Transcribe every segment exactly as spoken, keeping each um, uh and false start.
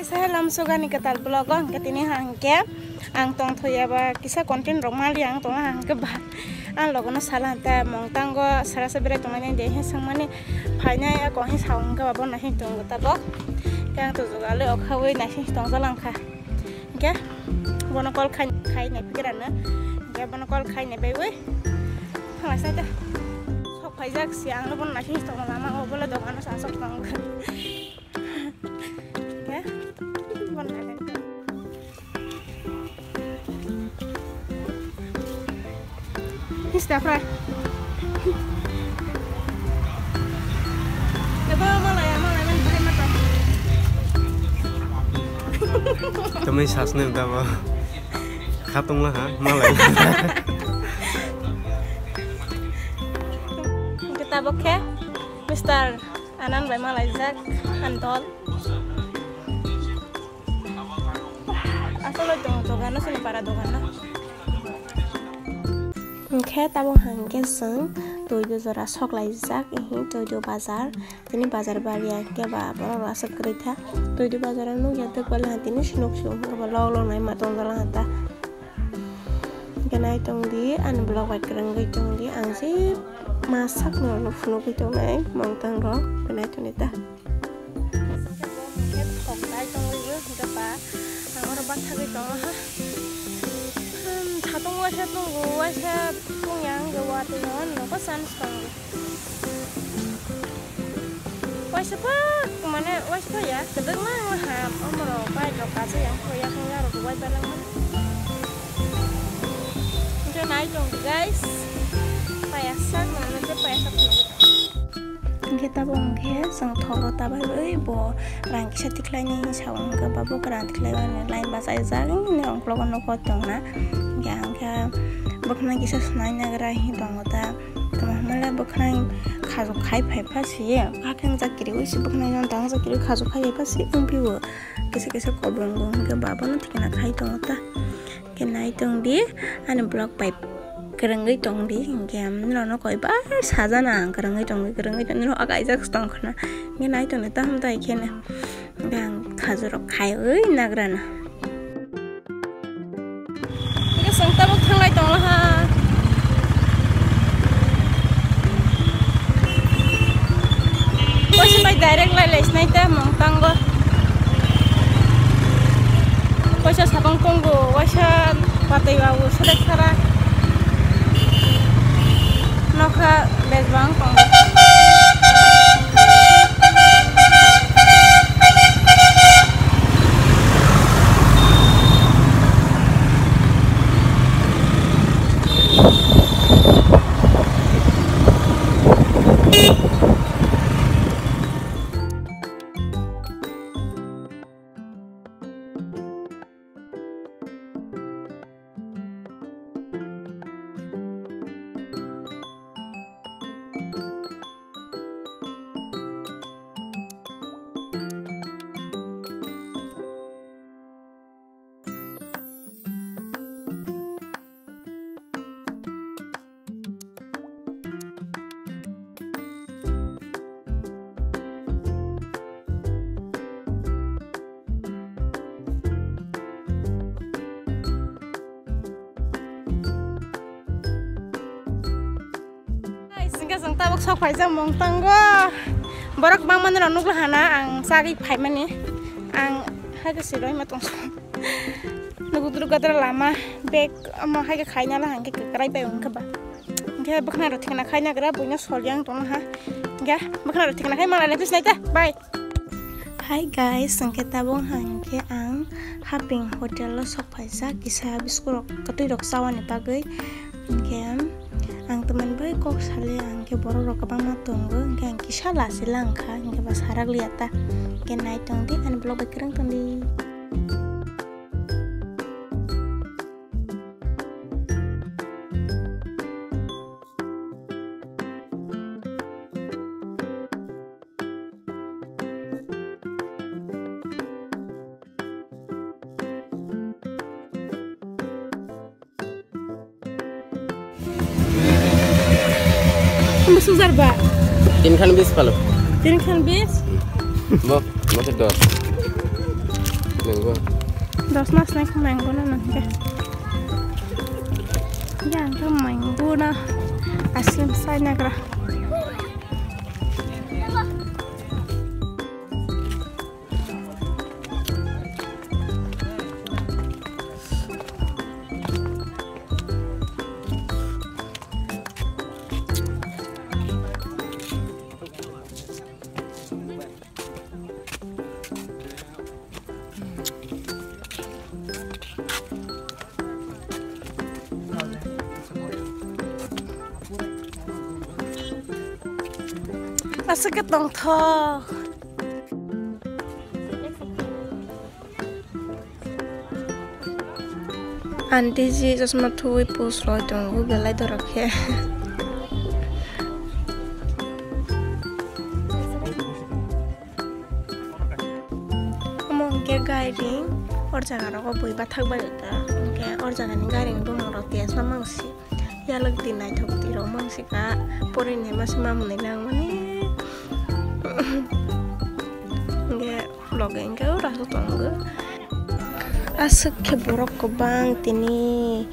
Sa lamsogani kwtal vlog o hwnkhe tini hwnkhe ang tongthokya ba kisa content rok mali ang tongo hwnkhe ba ang logono sala hwnkhe mungtango sara sa berai tongmani de he swngmani phainai ako he sa hwnkhe ba bo naising tongo tabok. Khe ang to jugali okhawi naising tongjalang kha. Hwnkhe bono call khai khai nai phikirano. Hwnkhe bono call khai nai baiwi thanglaisai ta. Sok phaijak si ang bono naising tongo lama o bole dogano sa sok tongo. Hwnkhe bono naising. Insta fry. Ebo malaya, malaya, man bari mata. Tamai sasne daba. Khatungla ha, malaya. Hwnkhe tabok khe Mister Anand bai malaijak, Antol. Asolo tongo dogano, sini para dogano. Hwnkhe tabok hwnkhe chwng Toidu jora sok laijak, ehe Toidu bazar. Tini bazar bari ya, hwnkhe ba borok rok aswk kwrwi kha. Toidu bazar o nukya, tei puila tini sinok sio, hwnkhe ba lok lok nai ma tongjala ta. Hwnkhe nai tongdi, ani vlog bai kwrwngwi tongdi, ang je ma sakno phunugwi tongnai, mungtang rok, hwnkhe nai tongdi ta. Hwnkhe bo hwnkhe thok nai tongwi bo hwnkhe ba ang oro bathagwi tongo ha. Hmm, satung waisa tongo, waisa tongya hwnkhe watwi no nogo chance tongo. Waisa phak mane waisa ya kwdwkma wng ham omorok bike rok kacha yang kho yakung yarok wai balangma. Hwnkhe nai tongdi guys, payasak mane je payasak. Hwnkhe tabok hwnkhe chwng thoro tabai oi bo rang kisa tikhlaini sao hwnkhe ba bo kwrang tikhlai mani line bachaijak ni ongkologo nokho tongna. Hwnkhe ang khe bwkhwnai kisa sunai nagra hi tongo ta. Tamo hwnle bwkhwnai khajok khai phai pha si ye. Hakhe wng jak kiriui si bwkhwnai no dang jak kiriui khajok khai phai pha si wng phio. Kisa kisa kobong bo hwnkhe ba bono thikna khai tongo ta. Khe nai tong di, ani vlog bai kwrwngwi tong di, hinkhe norokno koi bar sajana ang kwrwngwi tong di, kwrwngwi tong di, norok kaijak tong khna, hinkhe nai tong di, taham tai kheno, hinkhe ang khajurok khaiwi nagrana. Hinkhe chwng tabuk thanglai tongla ha. Waisa bai direct lai lai sinai ta mung tango. Waisa sabang tongo, waisa patwi babu sedek sara. Nokha bejbang tongo. Guys, hingke chwng tabuk sok phaijak mung tango. Borok bangmani rok nukla hana ang chagwi phaimani. Ang hai khe siroi ma tong. Nugudruk gadra lama bag omo hai khe khaina la hangke kwkrai bai wngkha ba. Hingke bwkhwnai rok thikna khaina gra buino sol yang tong ha. Hingke bwkhwnai rok thikna khai mala le bisnai ta. Bye. Hi guys, hingke tabuk hingke ang Haping Hotel o sok phaijak kisa biscuit rok kwtwi rok chawani bagwi. Hingke ang tamani bai kok sale hingke borok rok kwbangma tongo, hingke ang kisa lachila wngkha, hingke ba sarak liya ta. Hingke nai tong di ani vlog bai kwrwng tong di. Ano sujar ba? Tin khan bis palo. Tin khan bis? Mo, mo se dos. Dos mas nai khe mango no nang khe. Yang khe mango no aswk sai nagra. Aswk khe tongthok. Aunty ji chosma thuwi post rwui tongo belai dorok khe. Omo hwnkhe gairing, or jaga rogo bui bathak bai ta, hwnkhe or jagani gairing bumung rok tiyasma mangsi. Yalwk di naithok di rok mangsi ka, porinai masa mamwnwi langmani. Hwnkhe vlog hwnkhe ura se tongo. Aswk khe borok kwbang tini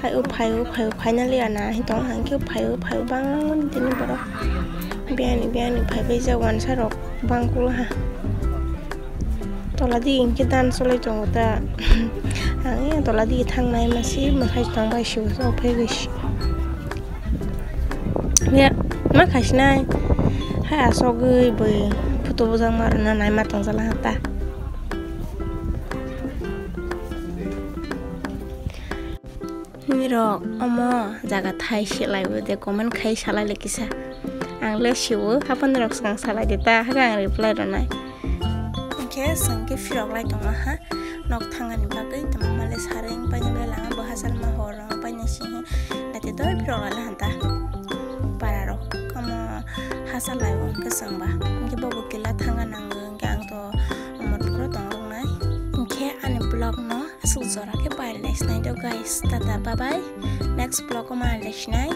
hai o phai o phai o finally ana hai tong hwnkhe phai o phai o bang tini borok biyani biyani phai bai jak wansa rok bang kula ha. Tola di hwnkhe dan cholai tongo ta. Ang e tola di thangnai masi mwkhai tong bai si o phai bai si. Ya, ma khaisinai. Hai asogwi bui photo bujak ma rwna nai ma tong jala ha ta. Nirok omo jaga thai se lai bo de comment khai salai le kisa. Ang le siwo hapan rok swkang salai de ta haga ang reply rwnai. Hwnkhe swngkhe phirok lai tongo ha. Nok thangani bagwi tongma le sareng paina le lama bo hachal ma hor rok paina si he. Nate doi phirok lai hanta. Para rok omo hachal lai bo hwnkhe swngba. Hwnkhe bobo kila thanga nango hwnkhe ang to omo turo tong rok nai. Hwnkhe ani vlog no aswk jora khe pai lai sinai do guys. Tata bye bye. Next vlog o ma lai sinai.